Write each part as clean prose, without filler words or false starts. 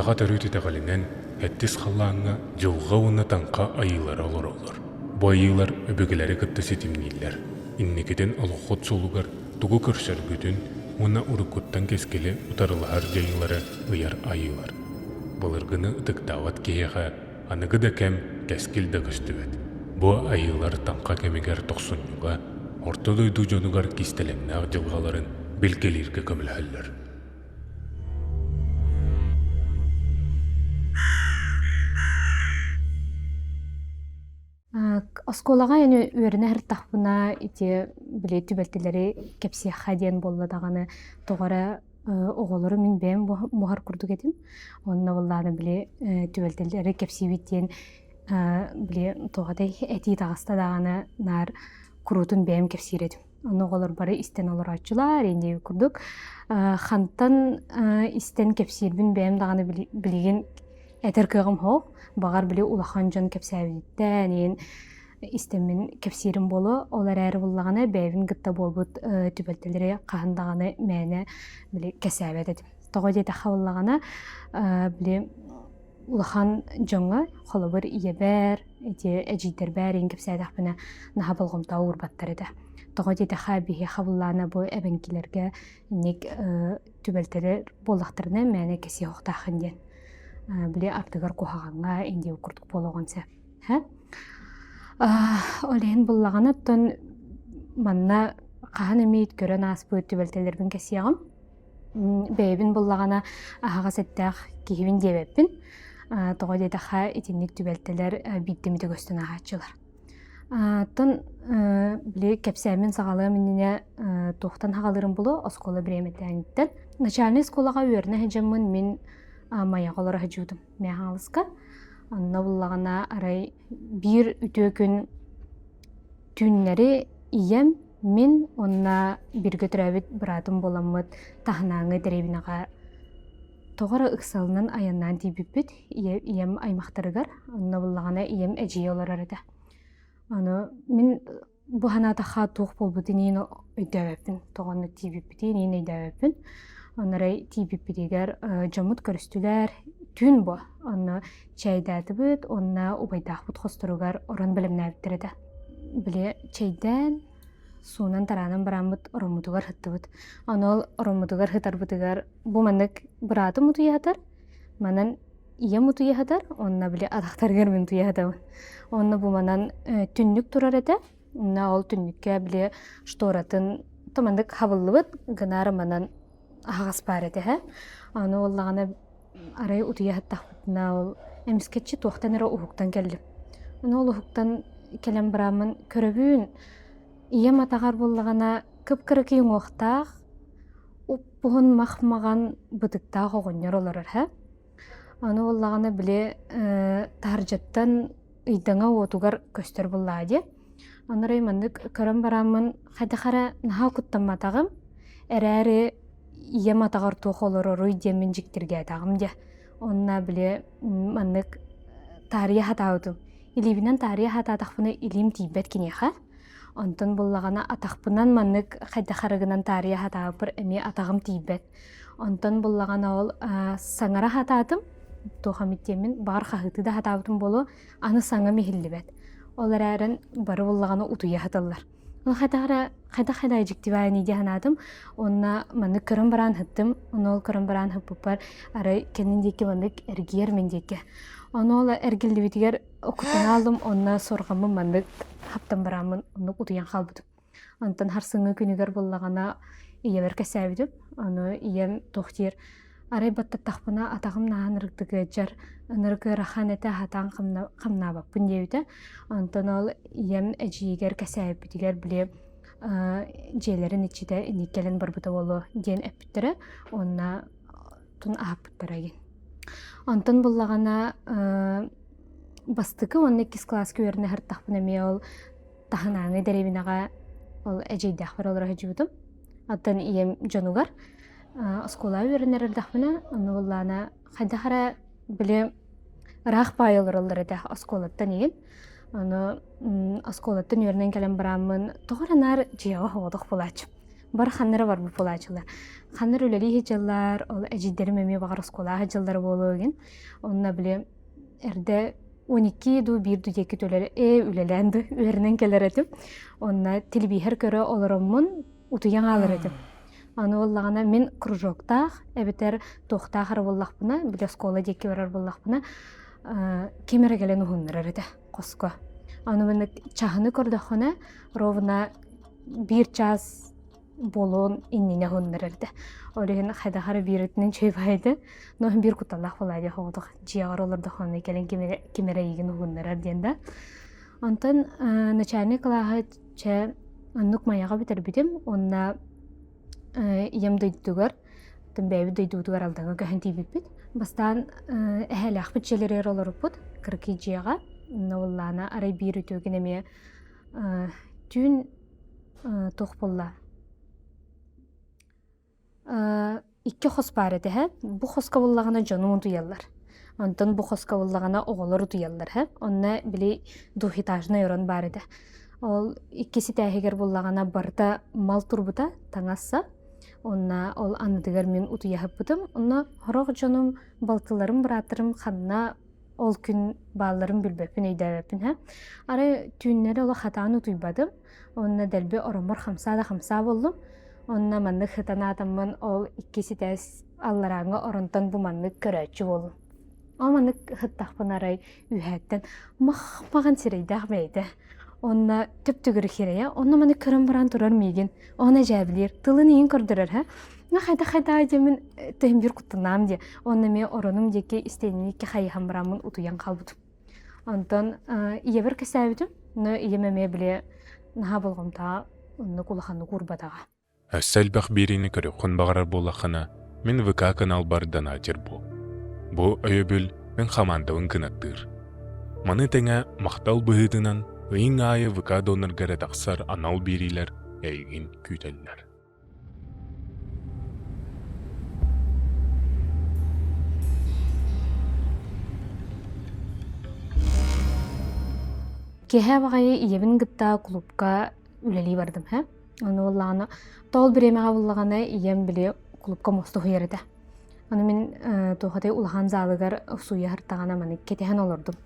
Саха төрүт итэҕэлинэн сэттис халлааҥҥа дьылҕа уонна таҥха айыылара олороллор. Бу айыылар өбүгэлэри кытта ситимнииллэр. Инникитин олоххут суолугар тугу көрсөргүтүн уонна уруккуттан кэскили утарылаһар дьайыылары ыйар айыылар. Былыргыны ытыктаабат киһиэхэ аныгы да кэм кэскил да көстүбэт. Бу айыылар таҥха кэмигэр тохсунньуга Орто дойду дьонугар кистэлэҥнээх дьылҕаларын билгэлииргэ көмөлөһөллөр. Оскуолаҕа эн үөрэнэ сырыттахпына ити били түбэлтэлэри кэпсиэххэ диэн буолла даҕаны тоҕо эрэ оҕолору мин бэйэм муһар курдук этим. Онно буоллаҕына били түбэлтэлэри кэпсиибит диэн били туох этэй этии таҕыста даҕаны наар куруутун бэйэм кэпсиир этим. Ону оҕолор бары истэн олорооччулар иннии курдук хантан истэн кэпсиирбин бэйэм даҕаны билигин этэр кыаҕым суох. Баҕар били улахан дьон кэпсээбититтэн иин истэммин кэпсиирим буолуо. Ол эрээри буллаҕына бэйэбин кытта буолбут түбэлтэлэри хаһан даҕаны мээнэ били кэсээбэт этим. Тоҕо диэтэххэ буоллаҕына били улахан дьоҥҥо холобур ийэбэр, ити эдьиийдэрбэр иин кэпсээтэхпинэ наһаа болҕомто уурбаттар этэ. Тоҕо диэтэххэ биһиэхэ буллаана бу эбэҥкилэргэ инник түбэлтэлэр буоллахтарына мээнэ кэсиэ охтааххын диэн били ардыгар куһаҕаҥҥа индия курдук буолуоҕун сөп. Ол иһин буллаҕына оттон манна хаһан эмиэ көрөн ааспыт түбэлтэлэрбин кэсиэҕим. Бэйэбин буллаҕына аһаҕас эттээх киһибин диэбэппин. Тоҕо диэтэххэ итинник түбэлтэлэр биирдэ эмитэ көстөн ааһааччылар. Оттон били кэпсээммин саҕалыам иннинэ туохтан саҕалыырым буолуо оскуола бириэмэтээҥиттэн. Начальнай оскуолаҕа үөрэнэ сылдьаммын мин Майаҕа олоро сылдьыбытым Мэҥэ Хаҥаласка. Онно буллаҕына арай биир үтүө күн түүннэри ийэм, мин уонна бииргэ төрөөбүт быраатым буоламмыт таһынааҥҥы дэриэбинэҕэ тоҕо эрэ ыксалынан айаннаан тиийбиппит ийэм аймахтарыгар. Онно буллаҕына ийэм эдьиийэ олорор этэ. Аны мин бу санаатахха туох буолбутун иһин өйдөөбөппүн. Тоҕо онно тиийбиппитин иһин өйдөөбөппүн. Онно эрэ тиийбиппитигэр дьоммут көрүстүлэр. Түүн буо. Онно чээйдээтибит уонна убайдаахпыт хосторугар орон бэлэмнээбиттэр этэ. Били чэйдээн, суунан-тараанан барааммыт ороммутугар сыттыбыт. Ону ол ороммутугар сытарбытыгар бу маннык быраатым утуйа сытар, манан ийэм утуйа сытар, уонна били атахтарыгар мин утуйа сытабын. Уонна бу манан түннүк турар этэ. Онно ол түннүккэ били шторатын то маннык хабыллыбыт гынаары манан аһаҕас баар этэ һэ. Аны уоллаҕына арай утуйа сыттахпытына ол эмискэччи туохтан эрэ уһуктан кэллим. Аны ол уһуктан кэлэн бараммын көрөбүүн ийэм атаҕар буоллаҕына кып-кыракый уҥуохтаах уппуһун мах-маҕан бытыктаах оҕонньор олорор һэ. Аны буоллаҕына били таһырдьаттан ыйдаҥа уотугар көстөр буоллаҕа дии. Аны арай маннык көрөн бараммын хайдах эрэ наһаа куттамматаҕым эрээри ийэм атаҕар туох олороруй диэммин дьиктиргээтэҕим дьэ. Онно били маннык таарыйа сатаабытым. Илиибинэн таарыйа сатаатахпына илиим тиийбэт киниэхэ. Онтон буллаҕына атахпынан маннык хайдах арыгынан таарыйа сатаабыппар эмиэ атаҕым тиийбэт. Онтон буллаҕына ол саҥара сатаатым, туох эмит диэммин, баҕар хаһыытыы да сатаабытым буолуо, аны саҥам иһиллибэт. Ол эрээрин бары буллаҕына утуйа сыталлар. Ол хайдах эрэ хайдах эрэ дьиктибээний дии санаатым. Уонна маннык көрөн баран сыттым. Ону ол көрөн баран сыппыппар арай кэннин диэки маннык эргийэр мин диэки. Ону ол эргиллибитигэр Окутан аалым уонна суорҕаммын маннык хаптан барааммын оннук утуйан хаалбытым. Онтон харсыҥҥы күнүгэр буоллаҕына ийэбэр кэсээбитим. Ону ийэм туох диир арай баттаттахпына атаҕым нааһан ырыктык ыалдьар, ынырык ыарахан этэ сатаан хамнаабаппын диэбитэ. Онтон ол ийэм эдьиийигэр кэсээбиппитигэр били дьиэлэрин иччитэ инник кэлэн барбыта буолуо диэн эппиттэрэ уонна тун аһаппыттара диэн. Онтон буллаҕына бастакы уонна иккис кылааска үөрэнэ сырыттахпына эмиэ ол таһынааҥы дэриэбинэҕэ ол эдьиийдээхпэр олоро сылдьыбытым. Оттон ийэм дьонугар оскуолаҕа үөрэнэр эрдэхпинэ, онно буоллаҕына хайдах эрэ били ыраах баайы олороллор этэ оскуолаттан игин. Ону оскуолаттан үөрэнэн кэлэн барааммын тоҕо эрэ наар дьиэҕэ соҕотох буолааччым. Бары ханна эрэ барбыт буолааччылар. Ханна эрэ үлэлии сылдьаллар, ол эдьиийдэрим эмиэ баҕар оскуолаҕа сылдьаллара буолуо игин. Онно били эрдэ 12 дуу биир дуу диэки төлөр ээ үлэлээн да үөрэнэн кэлэр этим. Онно телевизор көрө олороммун утуйан хаалар этим. Аны буоллаҕына мин кружоктаах эбэтэр туохтаах эрэ буоллахпына, били оскуола диэки барар буоллахпына, ким эрэ кэлэн уһуннарар этэ хоско. Аны маннык чаһыны көрдөххүнэ ровно биир чаас буолуон иннинэ уһуннарар этэ. Ол иһин хайдах эрэ биирэтинэн чөйбайды. Но биир кутталлаах буолаа диэх оҕотох дьиэҕэр олордоххуна кэлэн ким эрэ эйигин уһуннарар диэн да. Онтон начальник кылааһы чэ оннук Майаҕа бүтэрбитим уонна ийэм дойдутугар бэйэбит дойдубутугар Алдаҥҥа көһөн тиийбиппит. Бастаан эһээлээхпит дьиэлэригэр олоруппут кыракый дьиэҕэ. Онно буоллаҕына арай биир үтүө күн эмиэ түүн туох буолла Икки хос баар этэ һэ. Бу хоско буллаҕына дьонум утуйаллар. Онтон бу хоско буллаҕына оҕолор утуйаллар һэ. Онно били двухэтажнай орон баар этэ. Ол иккис этээһигэр буллаҕына барыта мал турбута, таҥас-сап. Онно ол анныгар мин утуйа сыппытым. Онно сорох дьонум, балтыларым, бырааттарым ханна ол күн баалларын билбэппин, өйдөөбөппүн һэ. Арай түүннэри олох хатаан утуйбатым. Онно дэлби ороммор хамсаа да хамсаа буоллум. Онно маннык сытан аатаммын ол иккис этээс алларааҥҥы оронтон бу маннык көрөөччү буоллум. Ол маннык сыттахпын арай үөһээттэн мах-маҕан сирэйдээх бэйэтэ. Онно төп-төгүрүк сирэйэ. Онно маннык көрөн баран турар миигин. Онно дьээбилиир. Тылын иин көрдөрөр һэ. Хайда-хайда диэмин төһүм биир куттанаам диэ. Онно эмиэ оронум диэки истиэнини икки хайыһан бараммын утуйан хаалбытым. Онтон ийэбэр кэсээбитим, но ийэм эмиэ били наһаа болҕомтоҕо оннук улаханнык уурбатаҕа. Өссө элбэх биэриини көрүөххүн баҕарар буоллаххына, мин ВК каналбар донатер буол. Бу өйөбүл мин хамаандабын кынаттыыр. Маны тэҥэ махтал быһыытынан ыйыҥ аайы ВК донорга эрэ тахсар анал биэриилэр эйигин күүтэллэр. Киэһэ баҕайы ийэбин кытта кулуупка үлэлии бардым һэ. Ону буоллаҕына, тоол бириэмэҕэ буоллаҕына ийэм били кулуупка муоста уһуйар этэ. Ону мин туохатай улахан залыгар сууйа сыртаҕына маны кэтэһэн олордум.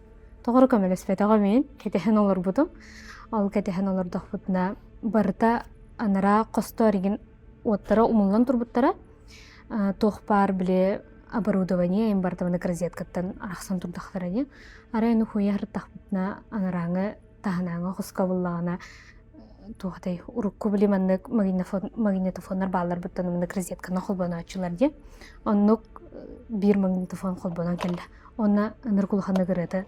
Тоҕо көмөлөспөтөҕө мин кэтэһэн олорбутум. Ол кэтэһэн олордохпутуна барыта анараа хосто эригин уоттара умуллан турбуттара. Туох баар били оборудование им барыта маны розеткаттан арахсан турдахтара дии. Арай ону хуйа сырыттахпытына анарааҥы таһынааҥы хоско буллаҕына туохтай урукку били маннык магнитофоннар баалларбыттан маннык розетканы холбонооччулар дии. Оннук биир магнитофон холбонон кэллэ. Онно ынырык улаханнык ырыата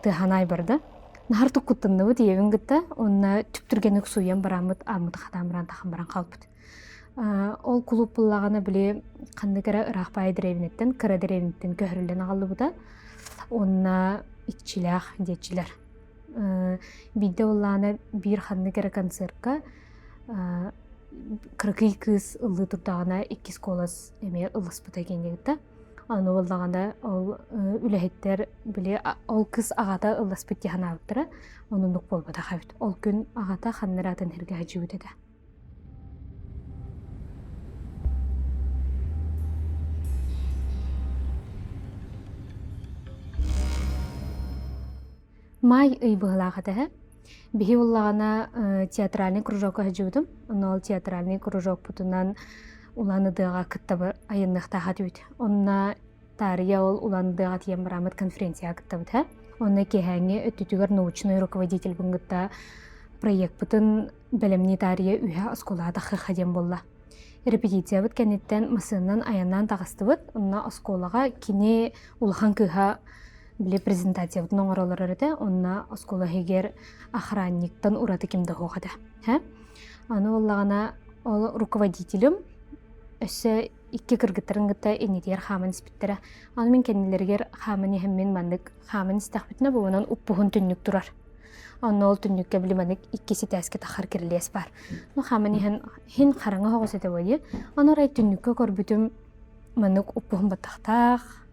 тыаһанаай барда. Наһар туккуттанныбыт ийэбин кытта уонна түптүргэнник сууйан бараммыт ааммыт хатаан баран тахан баран хаалбыт. Ол кулууп буллаҕына били ханнык эрэ ыраах баайы дэриэбинэттэн кыра дэриэбинэттэн көһөрүллэн аҕаллыбыта. Уонна иччилээх диэччилэр. Биирдэ буоллаҕына биир ханнык эрэ концертка кыракый кыыс ыллыы турдаҕына иккис куолас эмиэ ылласпыта киэҥҥэ Аны буоллаҕына ол үлэһиттэр били ол кыс аҕата ылласпыт дии санаабыттара оннук буолбатах эбит. Ол күн аҕата ханна эрэ атын сиргэ сылдьыбыт этэ. Маай ый быһыылаах этэ. Биһи буоллаҕына театральный кружокка сылдьыбытым. Онно ол театральный кружокпутунан Улан-Удэҕэ кытта айанныахтаах этибит. Онно таарыйа ол Улан-Удэҕэ тиийэн бараммыт конференцияҕа кыттабыт һэ. Онно киэһээҥҥи өттүтүгэр научнай руководительбын кытта проекпытын бэлэмнии таарыйа үһэ оскуолаҕа таххыха диэн буолла. Репетициябыт кэнниттэн массыынанан айаннаан таҕыстыбыт. Онно оскуолаҕа кини улахан кыыһа били презентациябытын оҥороллор этэ. Онно оскуола иһигэр охранниктан ураты ким да суох этэ. Һэ? Аны буоллаҕына ол руководителым өссө икки кыргыттарын кытта иннитигэр хааман испиттэрэ. Аны мин кэннилэригэр хааман иһэммин маннык хааман истэхпитинэ бу уппуһун түннүк турар. Онно ол түннүккэ били маннык иккис этээскэ тахар кирилиэс баар. Ну хааман иһэн хин хараҥа оҕус этэ буолуо. Ону арай түннүккэ көрбүтүм маннык уппуһун баттахтаах,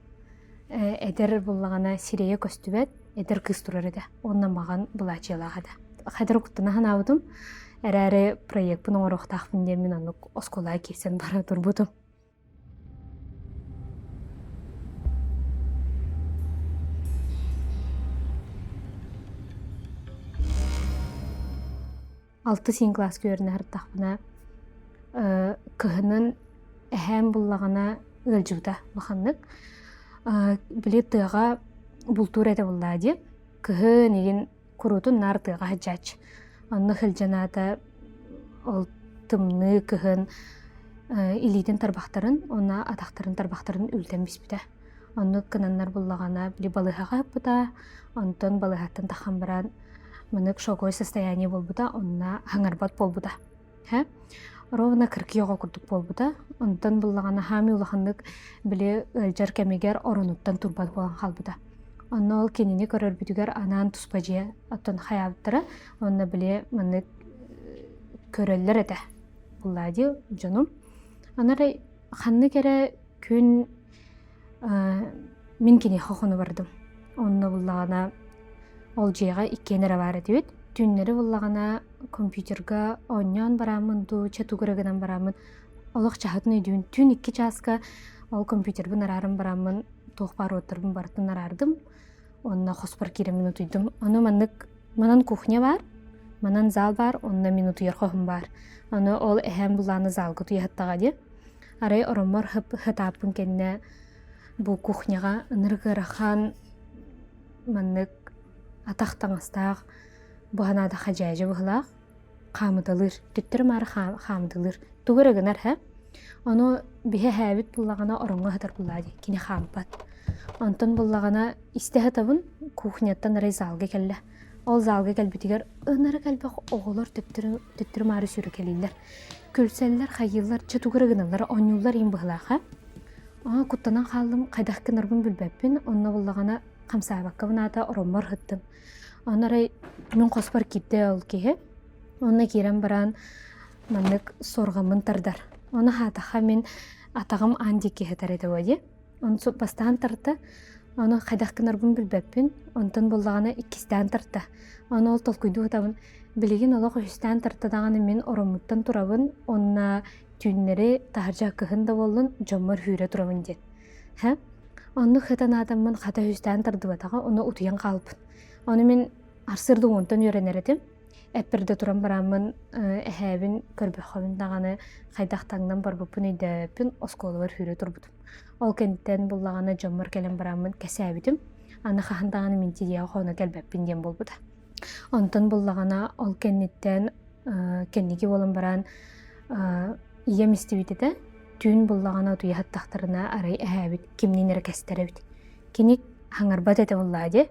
эдэр буллаҕына сирэйэ көстүбэт, эдэр кыыс турар этэ. Уонна маҕан былаачыйалаах этэ. Хайдах куттана санаабытым. Эрээри проекпын оҥоруохтаахпын диэн мин оннук оскуолаҕа киирсэн бара турбутум. Алтыс иин кылааска үөрэнэ сырыттахпына кыһынын эһээм буллаҕына ыалдьыбыта улаханнык. Били тыаҕа бултуур этэ буоллаа дии. Кыһын игин куруутун наар тыаҕа сылдьааччы. Онно сылдьан аата ол тымныы кыһын илиитин тарбахтарын уонна атахтарын тарбахтарын үлтэн биспитэ. Оннук гынаннар буллаҕына били балыыһаҕа ыппыта, онтон балыыһаттан таххан баран маннык шоковое состояние буолбута, онно хаҥарбат буолбута. Һэ? Ровно кыргый оҕо курдук буолбута. Онтон буллаҕына хаамыы улаханнык били ыалдьар кэмигэр оронуттан турбат буолан хаалбыта. Онно ол кинини көрөрбүтүгэр анаан туспа дьиэ оттон хайаабыттара. Онно били маннык көрөллөр этэ. Буллаа дии дьонум. Аны эрэ ханнык эрэ күн мин киниэхэ хоно бардым. Онно буллаҕына ол дьиэҕэ иккиэн эрэ баар этибит. Түүннэри буллаҕына компьютерга оонньоон барааммын дуу, чэ тугу эрэ гынан барааммын олох чаһытын өйдүүн. Түүн 2 чааска ол компьютербын арааран барааммын туох баар уоттарбын барытын араардым. Онно хоспор киирэммин утуйдум. Ону маннык манан кухня баар, манан зал баар, онно мин утуйар хоһум баар. Ону ол эһээм буллааны залга утуйа дии. Арай ороммор хытааппын кэннэ бу кухняҕа ынырык ыарахан маннык атах таҥастаах бу ханаада хадьаадьа быһылаах хаамыталыыр төттөрү-маары хаамыталыыр тугу эрэ гынар һэ ону биһи эһээбит буллаҕына ороҥҥо сытар буллаа дии кини хаампат онтон буллаҕына истэ сытабын кухняттан арай залга кэллэ ол залга кэлбитигэр ынырык элбэх оҕолор төттөрү төттөрү-маары сүүрэкэлииллэр Күлсэллэр, хайыыллар, чэ тугу эрэ гыналлар, оонньууллар иин быһылаах Аа, куттанан хааллым, хайдах гынарбын билбэппин, онно буллаҕына хамсаабаккабын аата ороммор сыттым. Онно арай мин хоспор киирдэ ол киһи. Онно киирэн баран маннык суорҕаммын тардар. Ону хаатахха мин атаҕым аан диэки сытар этэ дии. Ону бастаан тарта, ону хайдах гынарбын билбэппин, онтон буллаҕына иккистээн тарта. Ону ол толкуйдуу сытабын, билигин олох үһүстээн тарта даҕаны мин ороммуттан турабын уонна түүннэри таһырдьа кыһын да буоллун дьоммор сүүрэ турабын диэн. Һэ? Оннук хытан аатаммын хата үһүстээн тардыбатаҕа, ону утуйан хаалбыт. Ону мин арсыарда уонтан үөрэнэр этим. Эппирдэ туран бараммын эһээбин көрбөххөбүн даҕаны хайдах таҥнан барбыппын өйдөөбөппүн оскуолабар сүүрэ турбутум. Ол кэнниттэн буллаҕына дьоммор кэлэн бараммын кэсээбитим. Аны хаһан даҕаны мин тиийиэҕэ хоно кэлбэппин диэн буолбута. Онтон буллаҕына ол кэнниттэн кэнники буолан баран ийэм истибит этэ. Түүн буллаҕына утуйа сыттахтарына арай эһээбит кимниин эрэ кэстэр эбит. Кини хаҥарбат этэ буоллаа дии.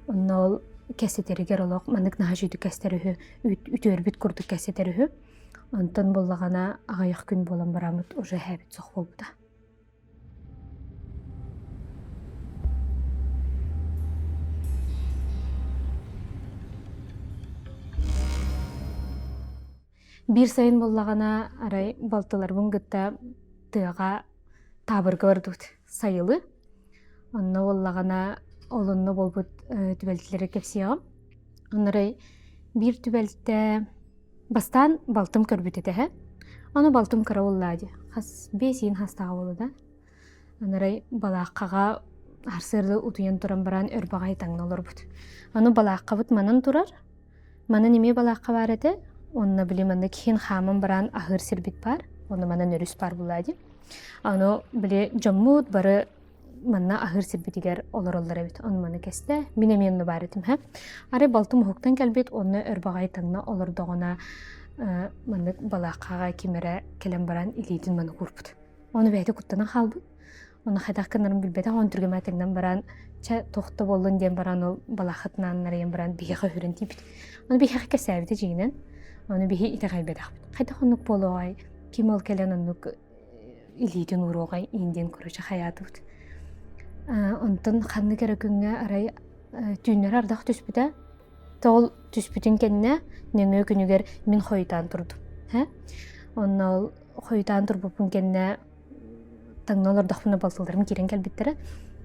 Онно ол кэсэтэригэр олох маннык наһаа үчүгэй кэстэр үһү, үтүөрбүт курдук кэсэтэр үһү. Онтон буллаҕына аҕыйах күн буолан бараммыт уже эһээбит суох буолбута. Биир сайын буоллаҕына арай балтыларбын кытта тыаҕа таабырга бардыбыт сайылы. Онно буоллаҕына ол онно буолбут түбэлтэлэри кэпсиэҕим. Онно арай биир түбэлтэ бастаан балтым көрбүт этэ эһэ. Ону балтым кыра буоллаа дии. Хас 5 иин хастааҕа буолла да. Анарай балааккаҕа сарсыарда утуйан туран баран өрбаҕай таҥна олорбут. Ону балааккабыт манан турар. Манан эмиэ балаакка баар этэ. Онно били маннык иһин хааман баран аһыыр сирбит баар. Онно манан өрүс баар буоллаа дии. Аны били дьоммут бары манна аһыыр сирбитигэр олороллор эбит. Ону маны кэстэ. Мин эмиэ онно баар этим һэ. Арай балтым уһуктан кэлбит, онно өрбаҕай таҥна олордоҕуна маннык балааккаҕа ким эрэ кэлэн баран илиитин маны куурпут. Ону бэйэтэ куттанан хаалбыт. Ону хайдах гынарын билбэтэх, он түргэмэ тэҥнэн баран, чэ туох да буоллун диэн баран ол балаахытынаан нарыйан баран биһиэхэ өһүрэн тиийбит. Ону биһиэхэ кэпсээбитэ дьиҥинэн. Ону биһи итэҕэйбэтэхпит. Хайдах оннук буолуоҕай, ким ол кэлэн оннук илиитин ууруоҕай иин диэн короче хайаатыбыт. Онтон ханнык эрэ күҥҥэ арай түүннэри ардах түспүтэ. Ол түспүтүн кэннэ нөҥүө күнүгэр мин хойутаан турдум. Онно ол хойутаан турбуппун кэннэ таҥна олордохпуна балтыларым киирэн кэлбиттэрэ.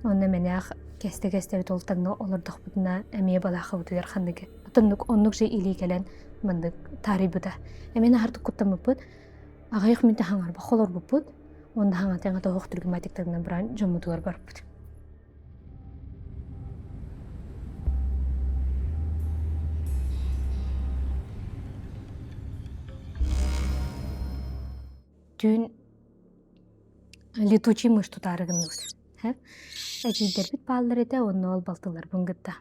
Онно мэнээх кэстэ-кэстэбит ол таҥна олордохпутуна эмиэ балаахабытыгар ханныгы. Оннук оннук же илии кэлэн маннык таарыйбыта. Эмиэ наһаа куттаммыппыт. Аҕыйах мүнүүтэ хаҥарбакка олорбуппут. Уонна хаҥатыҥа тоһох түргүматиктарынан баран дьоммутугар барбыт. Түүн летучий мышь тутаары гынныбыт. Эдьиийдэрбит бааллар этэ уонна ол балтыларбын кытта.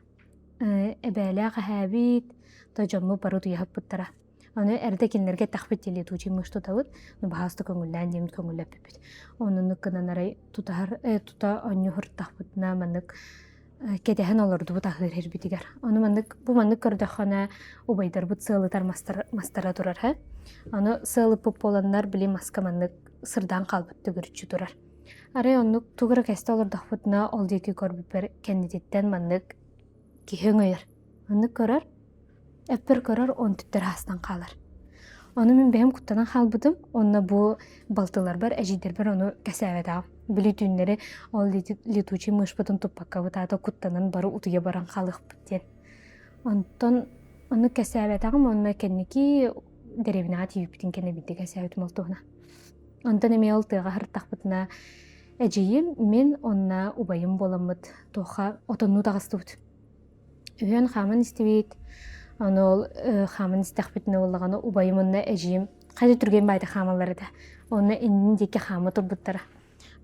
Эбээлээх эһээбит, то дьоммут бары утуйаһыппыттара. Ону эрдэ кинилэргэ эттэхпит дии летучий мышь тутабыт, ну баһаалыста көҥүллээн диэммит көҥүллэппиппит. Оннук гынан арай тутаһар тута оонньуу сырыттахпытына маннык кэтэһэн олордубут аһыыр сирбитигэр. Ону маннык бу маннык көрдөххүнэ убайдарбыт сыалытар мастара турар һэ. Ону сыалыппыт буоланнар били маска маннык сырдаан хаалбыт төгүрүччү турар. Арай оннук тугу эрэ кэстэ олордохпутуна ол диэки көрбүппэр кэннититтэн маннык киһи өҥөйөр. Оннук көрөр Эппэр көрөр он түттэр аастан хаалар. Ону мин бэйэм куттанан хаалбытым уонна бу балтыларбар, эдьиийдэрбэр ону кэсээбэтэҕим. Били түүннэри ол летучий мышпытын туппаккабыт аата куттанан бары утуйа баран хаалыахпыт диэн. Онтон ону кэсээбэтэҕим уонна кэнники дэриэбинэҕэ тиийбиппитин кэннэ биирдэ кэсээбитим ол туһунан. Онтон эмиэ ол тыаҕа сырыттахпытына эдьиийим, мин уонна убайым буоламмыт туохха отоннуу таҕыстыбыт. Үһүөн хааман истибит. Аны ол хааман истэхпитинэ буоллаҕына убайым уонна эдьиийим хайа түргэн баайда хаамаллар этэ. Онно иннин диэки хаама турбуттара.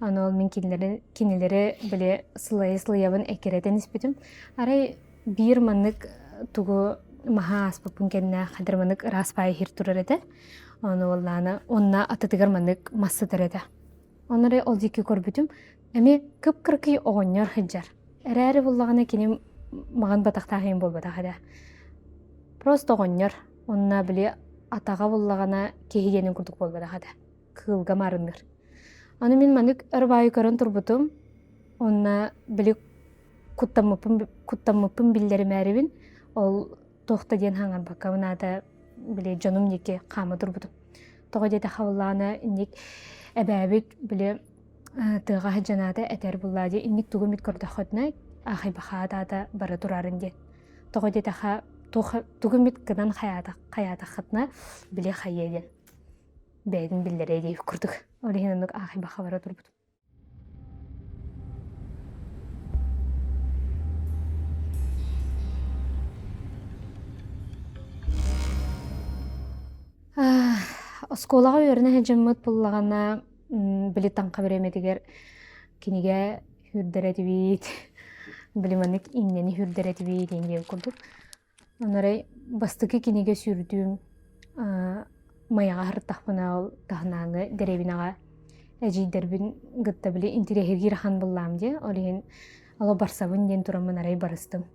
Аны ол мин кинилэри, кинилэри били сылайа-сылайабын эккирэтэн испитим. Арай биир маннык тугу маһа ааспыппын кэннэ хадыр маннык ыраас баайы иһир турар этэ. Ону буоллаҕына уонна атытыгар маннык мас сытар этэ. Ону эрэ ол диэки көрбүтүм, эмиэ кып-кыракый оҕонньор сылдьар. Эрээри буллаҕына кини маҕан батахтаах иһин буолбатах этэ. Просто оҕонньор. Онно били атаҕа буллаҕына киһи диэнин курдук буолбатах этэ. Кыылга маарынныыр. Аны мин маннык өр баайы көрөн турбутум. Онно били куттаммыппын, куттаммыппын биллэримээрибин ол туох да диэн хаҥарбаккабын аата били дьонум диэки хаама турбутум. Тоҕо диэтэххэ буоллаҕына инник эбээбит били тыаҕа сылдьанаата этэр буоллаа дии инник тугу эмит көрдөххүтүнэ аахайбахаат аата бара турарын диэн. Тоҕо диэтэххэ тугу эмит гынан хайаатаххытына били хайыа диэн бэйэтин биллэрэ диэбит курдук. Ол иһин оннук аахайбаха бара турбутум. Оскуолаҕа үөрэнэ сылдьаммыт буоллаҕына, били таҥха бириэмэтигэр кинигэ сүүрдэр этибит, били маннык иҥнэни сүүрдэр этибит диэн курдук. Онно эрэ бастакы кинигэ сүүрдүүм Майаҕа сырыттахпына ол таһынааҥҥы дэриэбинэҕэ эдьиийдэрбин кытта били интириэһиргиир ахан буллаам дии, ол иһин олох барсабын диэн тураммын арай барыстым.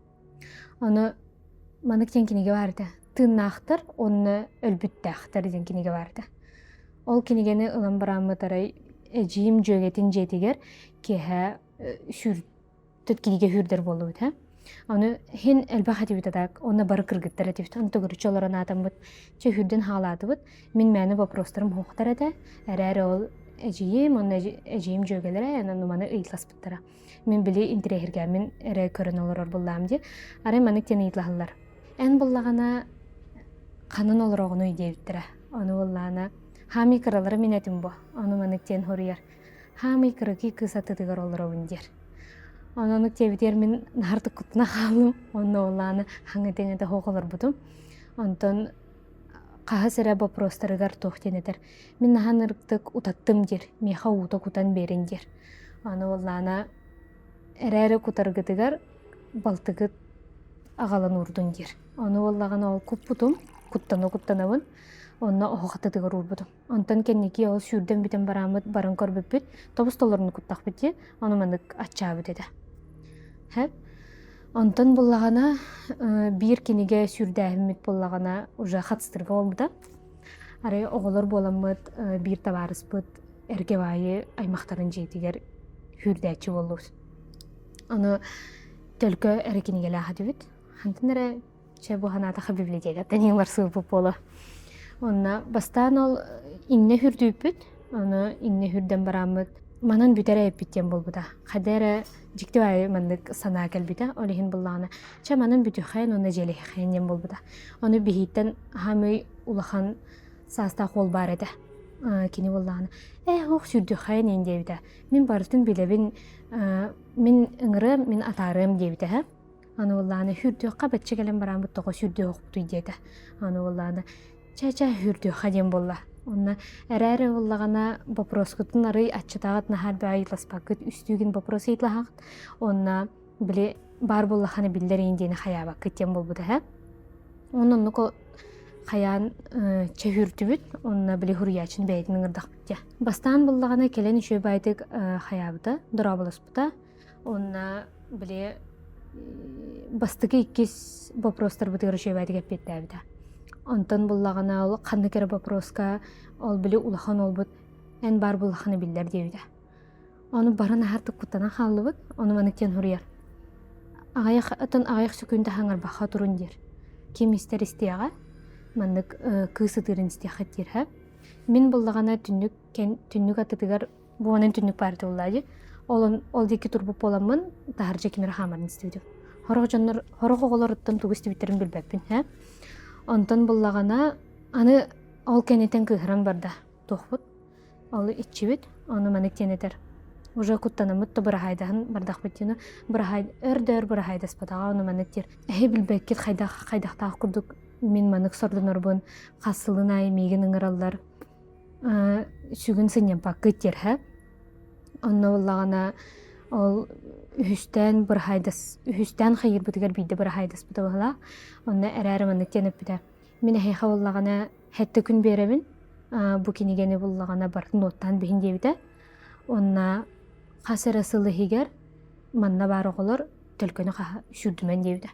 Ону маннык диэн кинигэ баар этэ «Тыыннаахтар уонна өлбүттээхтэр» диэн кинигэ баар этэ. Ол кинигэни ылан бараммыт арай эдьиийим дьүөгэтин дьиэтигэр киэһэ сүүр Тут кинигэ сүүрдэр буоллубут һэ. Ону иһин элбэх этибит атак, онно бары кыргыттар этибит. Ону төгүрүччү олорон аатаммыт, чэ сүүрдэн хаалаатыбыт. Мин мээнэ вопростарым суохтар этэ. Эрээри ол эдьиийим, онно эдьиийим дьүөгэлэрэ, онон маны ыйыталаспыттара. Мин били интэриэһиргээммин эрэ көрөн олорор буллаам дии. Арай маннык диэн ыйыталаһаллар. Эн буллаҕына ханан олороҕунуй диэбиттэрэ. Ону буоллаҕына, хаамый кыралара мин этим бу. Ону маннык диэн хоруйар. Хаамый кыракый кыыс аттытыгар олоробун диэр. Онон диэбитигэр мин наһар туккутуна хааллым. Онно олааны хаҥытыҥата суох олорбутум. Онтон хаһыс эрэ боппуруостарыгар туох диэн этэр. Мин наһаа ынырыктык утаттым диир. Миэхэ уута кутан биэрин диир. Аны уоллаана эрээри кутаргытыгар балтыгыт аҕалан уурдун диир. Ону буоллаҕына ол куппутум, куттана-куттанабын. Онно оһох аттытыгар уурбутум. Онтон кэнники ол сүүрдэн бүтэн барааммыт баран көрбүппүт, тобус толоруну куттахпыт дии, ону маннык аччаабыт этэ. Һэп. Онтон буллаҕына биир кинигэ сүүрдээһиммит буллаҕына уже хатыстырга буолбута. Арай оҕолор буоламмыт биир табаарыспыт Эргэбаайы аймахтарын дьиэтигэр сүүрдээччи буоллубут. Ону төлкө эрэ кинигэлээх этибит. Хантан эрэ Чэ, бу санаатахха библиотекаттан иҥ барсыбыппыт буолуо. Онно бастаан ол иҥнэ үрдүүппүт. Ону иҥнэ үрдэн барааммыт. Манан бүтэрэ эппит диэн буолбута. Хайда эрэ дьикти баайы маннык санаа кэлбитэ. Ол иһин буллаҕына, чэ манан бүтүөххэйин уонна дьиэлэһиэххэйин диэн буолбута. Ону биһииттэн хаамыы улахан саастаах уол баар этэ. Кини буоллаҕына, ээ ох сүрдүөххэйин иин диэбитэ. Мин барытын билэбин, мин ыҥырыам, мин атаарыам диэбитэ һэ. Аны буоллаҕына сүрдүөххэ бачча кэлэн барааммыт тоҕо сүрдүөх диэтэ. Аны буоллаҕына Чэ-чэ, үрдүөххэ диэн буолла. Онно эрээри буоллаҕына боппуруоскутун арый аччатаҕыт наһаа элбэҕи ыйыталаспаккыт, үстүүгүн боппуруос ыйыталаһаҕыт. Уонна били баар буоллаххына биллэр иин диэни хайаабаккыт диэн буолбута эһэ. Онно оннук хайаан чэһүүрдүбүт уонна били суруйааччыны бэйэтин ыҥырдахпыт дии. Бастаан буллаҕына кэлэн үчүгэй баайдык хайаабыта, дорооболоспута. Уонна били бастакы иккис вопростарбытыгар үчүгэйдик эппиэттээбитэ. Онтон буллаҕына ол ханнык эрэ вопроска ол били улахан уолбут эн баар буллаххына биллэр диэбитэ. Ону бары наһаа куттанан хааллыбыт, ону маннык диэн суруйар. Аҕыйах оттон аҕыйах сөкүүндэ хаҥарбахха турун диир. Ким истэр истиэҕэ, маннык кыыс ытыырын истиэххит диир һэ. Мин буллаҕына түннүк түннүк аттытыгар Буонан түннүк баар буоллаа дии. Ол ол диэки турбут буоламмын, таһырдьа ким эрэ хаамарын истибитим. Сорох дьоннор, сорох оҕолоруттан тугу истибиттэрин билбэппин, һэ. Онтон буллаҕына, аны ол кэнниттэн кыыһыран барда. Туохпут? Ол иччибит, ону маннык диэн этэр. Уже куттанаммыт да быраһаайдаһан бардахпыт диэн, быраһаай өр да өр быраһаайдаспатаҕа, ону маннык диир. Эһи билбэккит хайдах хайдахтаах курдук мин маннык сордонорбун, хас сылын аайы миигин ыҥыраллар сүгүн сынньаппаккыт диэрһэ. Онно буоллаҕына ол үһүстээн быраһаайдас үһүстээн хайыырбытыгар биирдэ быраһаайдаспыта быһыылаах. Онно эрээри маннык диэн эппитэ: Мин эһиэхэ буоллаҕына сэттэ күн биэрэбин, бу кинигэни буллаҕына барытын уоттаан биһин диэбитэ. Уонна хас эрэ сыл иһигэр манна баар оҕолор төлкөнү хаһа сүүрдүмэн диэбитэ.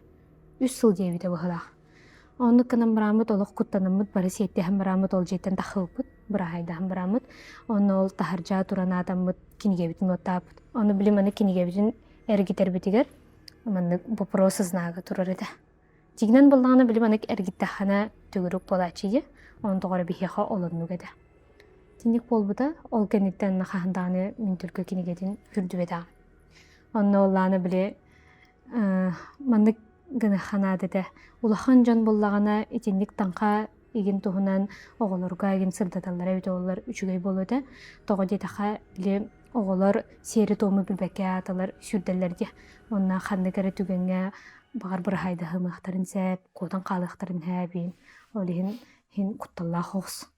Үс сыл диэбитэ быһыылаах. Оннук гынан бараммыт олох куттанаммыт бары сиэттэһэн бараммыт ол дьиэттэн тахсыбыппыт, быраһаайдаһан бараммыт. Онно ол таһырдьа туран аатаммыт кинигэбитин уоттаабыт. Ону били маны кинигэбитин эргитэрбитигэр маннык вопрос знага турар этэ. Дьиҥинэн буоллаҕына били маннык эргиттэххинэ төгүрүк буолааччы дии. Онон тоҕо эрэ биһиэхэ ол оннук этэ. Итинник буолбута. Ол кэнниттэн хаһан даҕаны мин төлкө кинигэтин үрдүбэтэҕим. Онно оллаана били маннык гыныахха наада этэ. Улахан дьон буоллаҕына итинник таҥха игин туһунан оҕолорго игин сырдаталлара эбитэ буоллар үчүгэй буолуо этэ. Тоҕо диэтэххэ, били оҕолор сиэри-туому билбэккэ ааталар сүүрдэллэр дии. Уонна ханнык эрэ түгэҥҥэ баҕар быраһаайдаһымыахтарын сөп, куотан хаалыахтарын сөп Ол иһин иһин кутталлаах оҕус.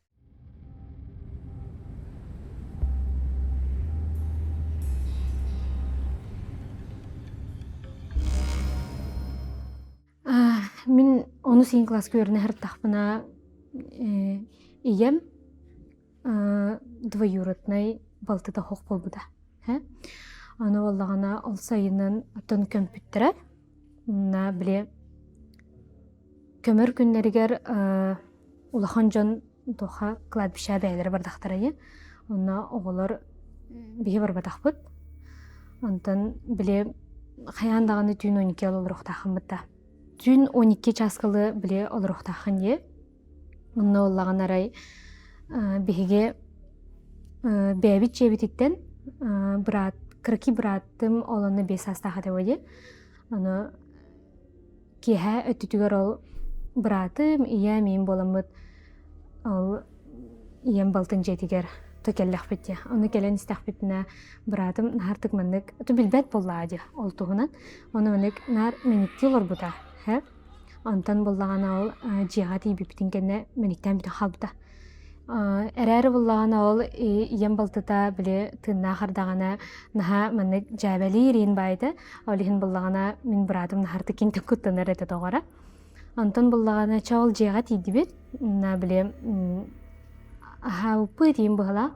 Мин онус иин кылааска үөрэнэ сырыттахпына ийэм двоюроднай балтыта суох буолбута. Аны буоллаҕына ол сайынын оттон көмпүттэрэ. Уонна били көмөр күннэригэр улахан дьон туохха кладбищеҕа бэйэлэрэ бардахтара ини. Онно оҕолор биһи барбатахпыт. Онтон били хайаан даҕаны түүн 12 олоруохтааххын да. Түүн 12 чааскалы били олоруохтааххын дии. Онно ыллаҕын арай биһиги бэйэбит дьиэбититтэн быраат кыракый бырааттым ол онно биэс саастаах этэ дии. Ону Киэһэ өттүтүгэр ол быраатым, ийэм, ийэм буоламмыт ол ийэм балтын дьиэтигэр то кэллэхпит дии. Ону кэлэн истэхпитинэ быраатым наһаартык маннык ту билбэт буоллаҕа дии ол туһунан. Ону маннык наар мэниктии олорбута. Һэ. Онтон буллаҕына ол дьиэҕэ тиийбиппитин кэннэ мэниктээн бүтэн хаалбыта. Эрээри буллаҕына ол ийэм балтыта били тыыннаах ардаҕына наһаа маннык дьээбэлиир иин баайда. Ол иһин буллаҕына мин быраатым наһаартык кинтэн куттанар этэ тоҕо Онтон буллаҕына чэ ол дьиэҕэ тиийдибит. На били аһаабыппыт иин быһалаах.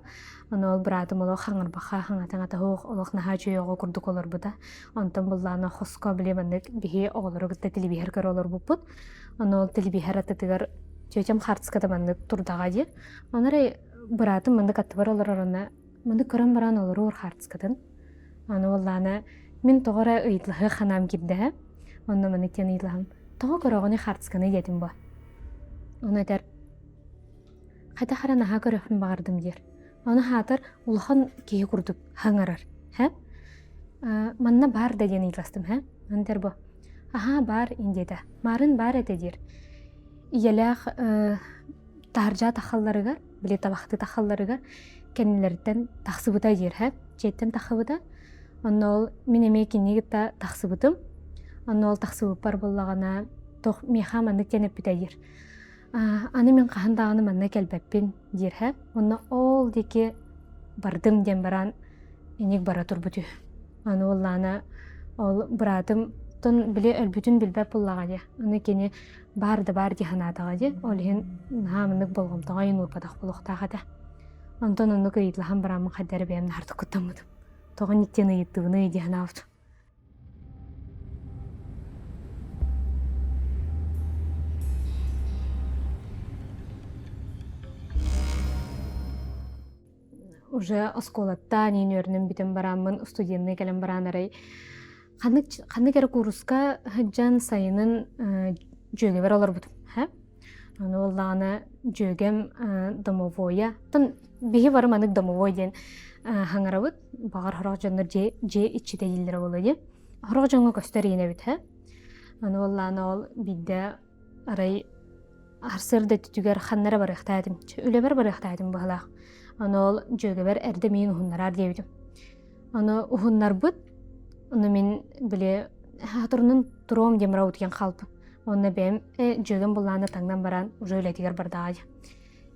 Ону ол быраатым олох хаҥырбаха хаҥата суох олох наһаа үчүгэй оҕо курдук олорбута. Онтон буллаҕына хоско били маннык биһи оҕолору кытта телевизор көрө олорбуппут. Ону ол телевизор аттытыгар тетям хаартыската маннык турдаҕа дии. Ону эрэ быраатым маннык аттыбар олорор уонна маннык көрөн баран олоруур хаартыскатын. Аны буоллаҕына мин тоҕо эрэ ыйыталаһыах санаам киирдэ. Онно маннык диэн ыйыталаһым. Тоҕо көрөҕүнүй хаартысканы диэтим буо. Ону этэр хайдах эрэ наһаа көрүөхпүн баҕардым диир. Ону хаатар улахан киһи курдук хаҥарар. Һэ? Манна баар да диэн ыйыталастым һэ? Антер бу. Аһаа баар диэтэ. Маарын баар этэ диир. Ийэлээх таһырдьа тахалларыгар, били табахты тахалларыгар кэннилэриттэн тахсыбыта диир һэ? Дьиэттэн тахсыбыта. Онно ол мин эмиэ кинини кытта тахсыбытым. Онно ол тахсыбыппар буоллаҕына туох миэхэ маннык диэн эппитэ диир. Аны мин хаһан даҕаны манна кэлбэппин диир һэ. Онно ол диэки бардым диэн баран иник бара турбут үһү. Аны уоллаана ол быраатым тон били өлбүтүн билбэт буоллаҕа дии. Аны кини баар да баар дии санаатаҕа дии. Ол иһин наһаа маннык болҕомтоҕо айын уурбатах буолуохтаах этэ. Онтон оннук ыйыталаһан бараммын хайда эрэ бэйэм наһаа куттаммытым. Тоҕо инниттэн ыйыттыбыный дии санаабытым. Уже оскуолаттан иин үөрэнэн бүтэн барааммын студенныы кэлэн бараан арай ханнык ханнык эрэ кууруска сылдьан сайынын дьүөгэбэр олорбутум һэ Аны буоллаҕына дьүөгэм домовойа оттон биһи бары маннык домовой диэн хаҥарабыт баҕар сорох дьоннор дьиэ дьиэ иччитэ дииллэрэ буолуо дии сорох дьоҥҥо көстөр иин эбит һэ аны буоллаҕына ол биирдэ арай сарсыарда өттүгэр ханна эрэ барыахтаах этим үлэбэр барыахтаах этим быһыылаах аны ол дьүөгэбэр эрдэ миигин уһуннараар диэбитим аны уһуннарбыт ону мин били хаторунан туруом диэн баран утуйан хаалбыт Уонна бэйэм дьүөгэм былаана таҥнан баран уже үлэтигэр бардаҕа дии.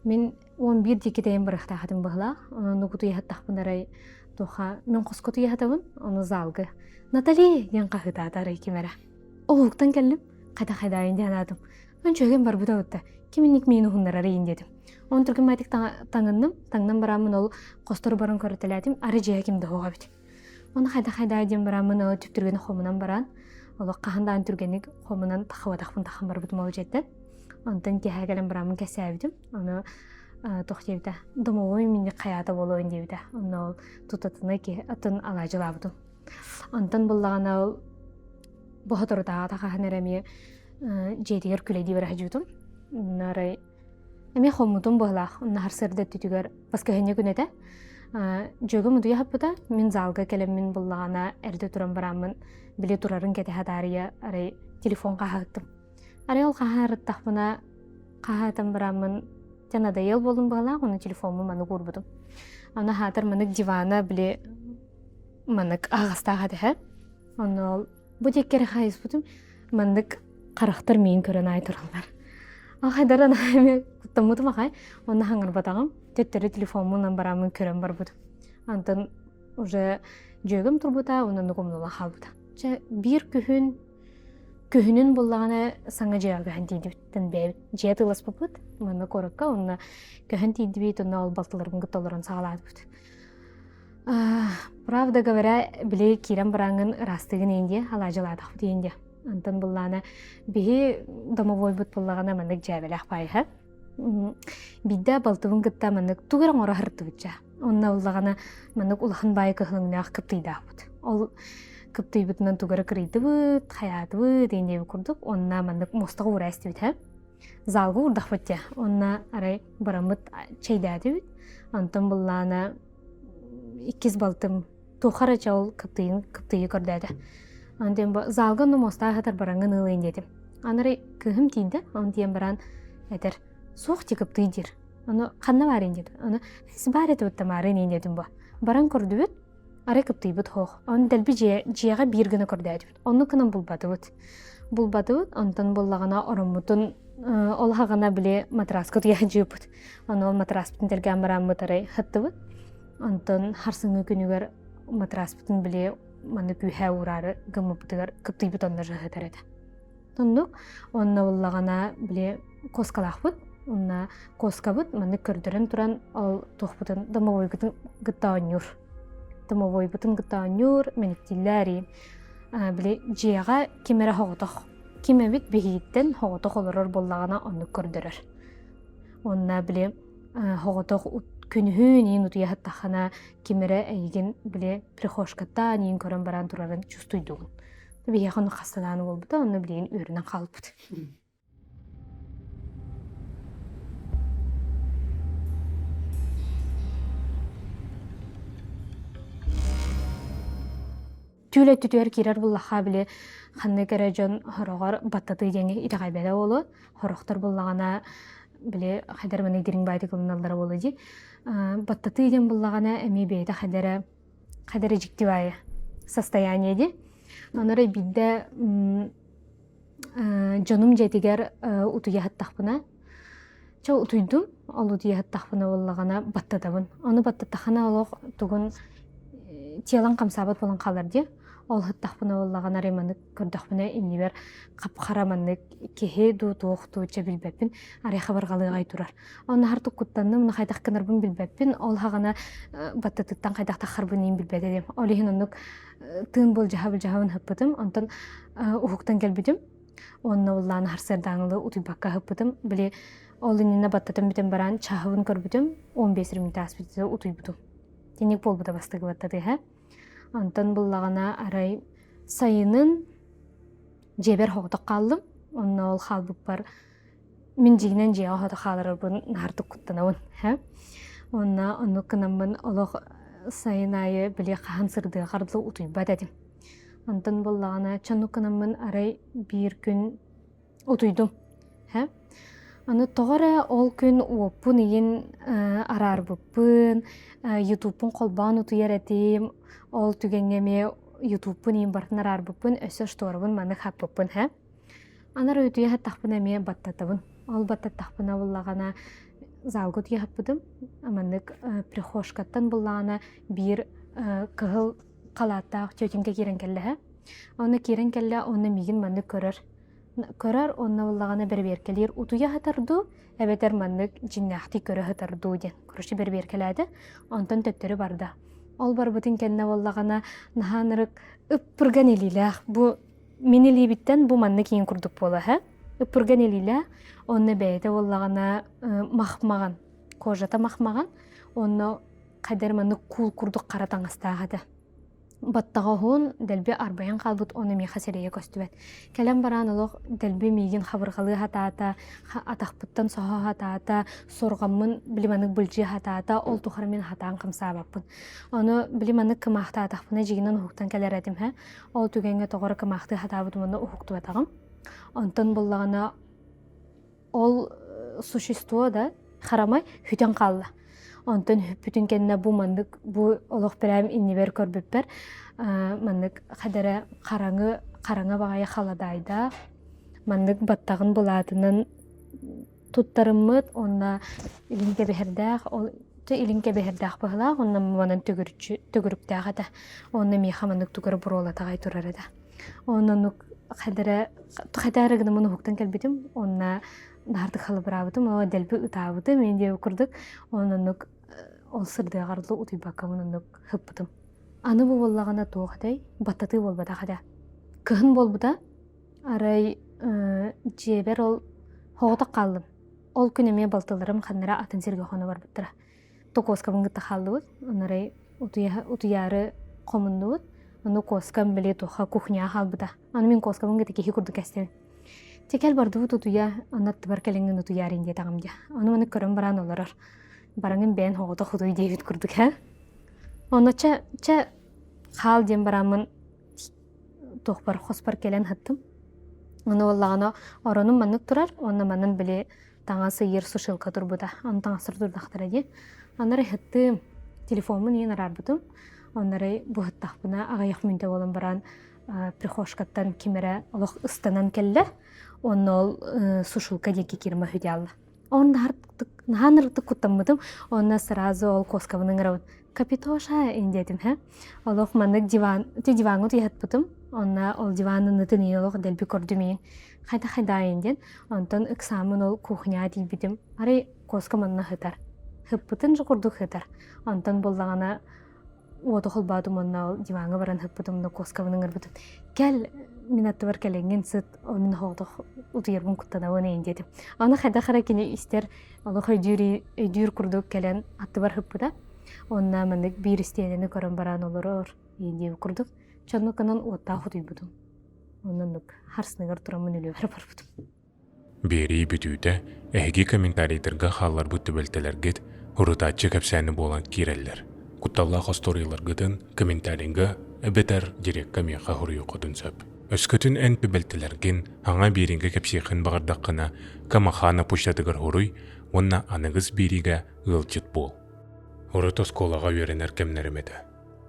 Мин 11 диэки тэйэн барыахтаах этим быһылаах. Онон утуйаһыттахпын арай туоха мин хоско утуйаһатабын, ону залга Натали диэн хаһыытаата арай ким эрэ. Олуктан кэллим, хайда хайдаайын диэн аатым. Өн чүөгэм барбыта бутта. Ким инник миин уһуннарар иин диэтим. Он түргэн байтык таҥынным, таҥнан бараммын ол хостору баран көрөтөлөөтүм, ары дьиэ ким да суох эбит. Оны хайда-хайда диэн бараммын ол түптүргэни хомунан баран, олох хаһан даҕаны түргэнник хомунан тахыбатахпын тахан барбытым ол дьиэттэн. Онтон киэһэ кэлэн бараммын кэсээбитим. Ону туох диэбитэ, домовой минник хайаата буолуон диэбитэ. Онно ол тутатына киһи атын алаадьылаабытым. Онтон буллаҕына ол боһоторутааҕа хаһан эрэ эмиэ дьиэтигэр күлэдии бара сылдьыбытым. Онно арай Эмиэ хоммутум быһылаах, онно сарсыарда өттүтүгэр баскыһыанньа күн этэ. Дьүөгэм утуйа сыппыта, мин залга кэлэммин буллаҕына эрдэ туран бараммын били турарын кэтэһэ таарыйа арай телефон хаһааттым. Арай ол хаһаарыттахпына хаһаатан бараммын дьэ надоел буоллум быһылаах, ону телефоммун маннык уурбутум. Аны хаатар маннык дивана били маннык аһаҕастаах этэ. Онно ол Бу диэки эрэ хаайыспытым маннык харахтар миин көрөн аай тураллар. Ахайдаран эмиэ куттаммытым ахай. Онно хаҥырбатаҕым. Төттөрү телефоммунан бараммын көрөн барбытым. Антон уже дьүөгэм турбута, онон умнула хаалбыта. Чэ, биир күһүн күһүнүн буллаҕына саҥа дьиэҕэ көһөн тиийдибит. Бэйэбит дьиэ атыыласпыппыт манна куоракка онно көһөн тиийдибит, онно ол балтыларбын кытта олорон саҕалаатыбыт. Правда говоря, били киирэн барааҥҥын ыраастыгын иин диэ, алаадьылаатахпыт иин диэ. Антон буллаана биһи домовойбут буллаҕына маннык дьээбэлээх баайыһа. Биирдэ балтыбын кытта маннык тугу эрэ оҥоро сырыттыбытча. Онно буллаҕына маннык улахан баайы кыһылыҥнаах кыптыйдаахпыт. Ол кыптыйбытынан тугу эрэ кырыйдыбыт, хайаатыбыт иин диэбит курдук. Онно маннык муостаҕа уура эстибит һэ. Залга уурдахпыт дьэ. Онно арай бараммыт чэйдээтибит. Онтон буллаана иккис балтым туохха эрэ чэ ол кыптыйын кыптыйы көрдөөтө. Онтон бу залга онно муостаах сытар бараҥҥын ылыйын диэтим. Аны арай кыыһым тиийдэ, оны тиийэн баран этэр суох дии кыптый диир. Ону ханна баарыйын диэтим. Ону баар этэ бутта маарыын иин диэтим бу. Баран көрдүбүт, арай кыптыйбыт суох. Оны дэлби дьиэ, дьиэҕэ биир гына көрдөөтүбүт. Оннук гынан булбатыбыт. Булбатыбыт, онтон буллаҕына ороммутун ол хаҕана били матраска утуйа сылдьыбыппыт. Ону ол матраспытын тэлгээн бараммыт арай сыттыбыт. Онтон харсыҥҥы күнүгэр матраспытын били манна күүһэ уураары гыммыппытыгар кыптыйбыт онно сытар этэ. Оннук онно буллаҕына били куоскалаахпыт. Онно куоскабыт маннык көрдөрөн туран ол туохпутун домовойгутун кытта оонньуур. Домовойбутун кытта оонньуур, мэниктииллэр били дьиэҕэ ким эрэ соҕотох ким эбит биһигиттэн соҕотох олорор буоллаҕына оннук көрдөрөр. Уонна били соҕотох күнүһүн иин утуйа сыттаххына ким эрэ эйигин били прихожкаттаан иин көрөн баран турарын чувствуйдугун. Биһиэхэ ону хастанаан буолбута, онно билигин үөрэнэн хаалбыт. Түүл өттүтүгэр киирэр буллахха били ханнык эрэ дьон хороҕор баттатыы диэни итэҕэйбэтэ буолуо. Хорохтор буллаҕына били хайдар маны дириҥ баайдык ылыналлара буолуо дии. Баттатыы диэн буллаҕына эмиэ бэйэтэ хайдара хайдара дьикти баайы состояние дии. Онно эрэ биирдэ дьонум дьиэтигэр утуйа сыттахпына Чэ утуйдум, ол утуйа сыттахпына буоллаҕына баттатабын. Ону баттаттахына олох тугун телом хамсаабат буолан хаалар дии. Ол сыттахпына буоллаҕына арай маннык көрдөхпүнэ иннибэр хап-хара маннык киһи дуу туох дуу чэ билбэппин арай хабарҕалыаҕай турар. Онно хартык куттанным, уну хайдах гынарбын билбэппин, ол хаҕана баттатыттан хайдах таххарбын иин билбэт этим. Ол иһин оннук тыын былдьаһа-былдьаһабын ыһыппытым, онтон уһуктан кэлбитим. Уонна уллаан сарсыардааҥылы утуйбакка аһыппытым. Били ол иннинэ баттатан бүтэн баран чаһыбын көрбүтүм, 15 минут ааспыт утуйбутум. Тинник буолбута бастакы баттатыыһа. Онтон буллаҕына арай сайынын дьиэбэр соҕотох хааллым. Онно ол хаалбыппар мин дьиҥинэн дьиэҕэ соҕотох хааларбын наһаартык куттанабын. Онно оннук гынаммын олох сайын аайы били хаһан сырдыаҕар дылы утуйбат этим. Онтон буоллаҕына чонук гынаммын арай биир күн утуйдум. Һэ? Аны тоҕо эрэ ол күн уоппун ийин араарбыппын, ютубпун холбоон утуйар этим, ол түгэҥҥэ эмиэ ютубпун ийин барытын араарбыппын, өссө шторабын маннык хаппыппын һэ. Анар утуйа сыттахпына эмиэ баттатабын. Ол баттаттахпына буллаҕына залга утуйа сыппытым. Маннык прихожкаттан буллаҕына биир кыһыл халааттаах тетенька киирэн кэллэ Онно киирэн кэллэ, онно миигин маннык көрөр. Көрөр, онно буллаҕына бэрэбиэркэлиир утуйа сытар дуу, эбэтэр маннык дьиҥнээхтик көрө сытар дуу диэн. Короче, бэрэбиэркэлээтэ, онтон төттөрү барда. Ол барбытын кэннэ буоллаҕына наһаа ынырык ыппырган илиилээх. Бу мин илиибиттэн бу маннык иин курдук буола һэ. Ыппырган илиилээх, онно бэйэтэ буоллаҕына махмаҕан, кожата махмаҕан, онно хайдах эрэ маннык куул курдук хара таҥастаах этэ. Баттаҕа уһун, дэлби арбайан хаалбыт уонна миэхэ сирэйэ көстүбэт. Кэлэн баран олох дэлби миигин хабырҕалыы сатаата, атахпыттан соһо сатаата, сорҕоммун били маннык былдьыы сатаата, ол тухары мин хатаан хамсаабаппын. Ону били маннык кымаахтаатахпына дьигинэн уһуктан кэлэр этим һэ. Ол түгэҥҥэ тоҕо эрэ кымаахтыы сатаабытым уонна уһуктубатаҕым. Онтон буллаҕына ол существо да харамай сүтэн хаалла. Онтон сүппүтүн кэннэ бу маннык бу олох бэрээм иннибэр көрбүппэр маннык хадара хараҥы хараҥа баҕайы халадаайдаах маннык баттаҕын былаатынан туттарыммыт уонна илин кэбиһэрдээх ол илин кэбиһэрдээх быһылаах уонна манан төгүрүччү төгүрүктээх этэ уонна миэхэ маннык тугары буруолатаҕай турар этэ Онон оннук хайдара хайдара эрэ гынаммын уһуктан кэлбитим уонна наһардык халыбыраабытым, ол дэлби ытаабытым, мин диэбит курдук онон оннук ол сырдыаҕар дылы утуйбаккабын оннук сыппытым. Аны бу буоллаҕына туох этэй? Баттатыы буолбатах этэ. Кыһын буолбута, арай дьиэбэр ол соҕотох хааллым. Ол күн эмиэ балтыларым ханна эрэ атын сиргэ хоно барбыттара. Токуоскабын кытта хааллыбыт. Онорой утуйаары хомуннубут. Ону куоскам били туохха кухняҕа хаалбыта. Аны мин куоскабын кытта киһи курдук кэстэбин. Чэ кэл бардыбыт утуйа, онно аттыбар кэлиҥҥин утуйаарыҥ диэтэҕим дии. Ону маны көрөн баран олорор. Бараҥын бэйэн соҕотох утуй диэбит курдук ээ. Онно чэ, чэ хаал диэн бараммын туохпар хоспор кэлэн сыттым. Ону буоллаҕына оронум маннык турар, уонна манан били таҥас ыйыыр сушилка турбута. Ону таҥастар турдахтара дии. Онно эрэ ыһыттым. Телефоммун ийэн араарбытым. Онно эрэ бу ыһыттахпына аҕыйах мүнүүтэ буолан баран прихожкаттан ким эрэ олох ыстанан кэллэ. Онно ол сушилка диэки киирмэ үһү Онно наһаа ынырыктык куттаммытым. Онно сразу ол куоскабын ыҥырабын. Капитоша диэтим һэ. Олох маннык диван, ти диваҥҥа утуйаһыппытым. Онно ол диванын ытын ийин олох дэлби көрдүм ийин. Хайда хайдаайын диэн. Онтон ыксааммын ол кухняҕа тиийбитим. Арай куоска манна сытар. Сыппытын же курдук сытар. Онтон буллаҕына уоту холбоотум уонна ол диваҥҥа баран сыппытым да куоскабын ыҥырбытым. Кэл, мин аттыбар кэлэҥҥин сыт, ол мин соҕотох утуйарбын куттанабын эйин диэтим. Аны хайдах эрэ кини истэр олох өйдүүр, өйдүүр курдук кэлэн аттыбар сыппыта. Уонна маннык биир истиэнэни көрөн баран олорор диэбит курдук. Чоннук гынан уоттаах утуйбутум. Оннук харсыныгар тураммын үлүбэр барбытым. Биэрии бүтүүтэ эһиги комментарийдарга хаалларбыт түбэлтэлэргит урутааччы кэпсээни буолан киирэллэр. Кутталлаах остуоруйаларгытын комментарийга эбэтэр дирекка миэхэ суруйуоххутун сөп. Өскөтүн эн түбэлтэлэргин хаҥа биэриигэ кэпсиэххин баҕардаххына, Камахана почтатыгар суруй уонна аныгыс биэриигэ ыалдьыт буол. Урут оскуолаҕа үөрэнэр кэмнэрим этэ.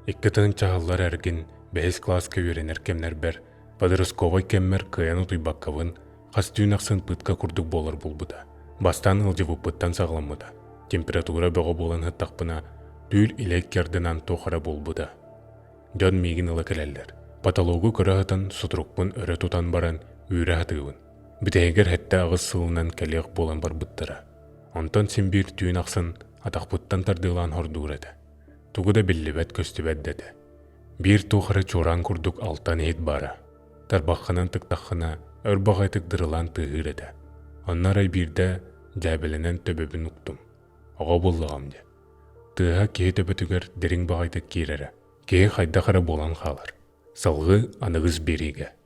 2000 сыллар эргин бэһис кылааска үөрэнэр кэмнэрбэр подростковай кэммэр кыайан утуйбаккабын хас түүн ахсын пытка курдук буолар буолбута. Бастаан ыалдьыбыппыттан саҕаламмыта. Температура бөҕө буолан сыттахпына, түүл илэ икки ардынан туох эрэ буолбута. Дьон миигин ыла кэлэллэр. Потологу көрө сытан сутурукпун өрө тутан баран үүрэ сатыыбын. Бүтэһигэр 7-8 сылынан кэлиэх буолан барбыттара. Онтон син биир түүн ахсын атахпыттан тардыалаан хордуур этэ. Тугу да биллибэт-көстүбэт да этэ. Биир туох эрэ чуораан курдук алтан иһит баара. Тарбаххынан тыктаххына, өр баҕайытык дырылаан тыаһыыр этэ. Онно арай биирдэ дьээбэлэнэн төбөбүн уктум. Оҕо буоллаҕым дии. Тыаһа киһи төбөтүгэр дириҥ баҕайытык киирэрэ. Киһи хайдах эрэ буолан хаалар. Салгыы аныгыс биэриигэ.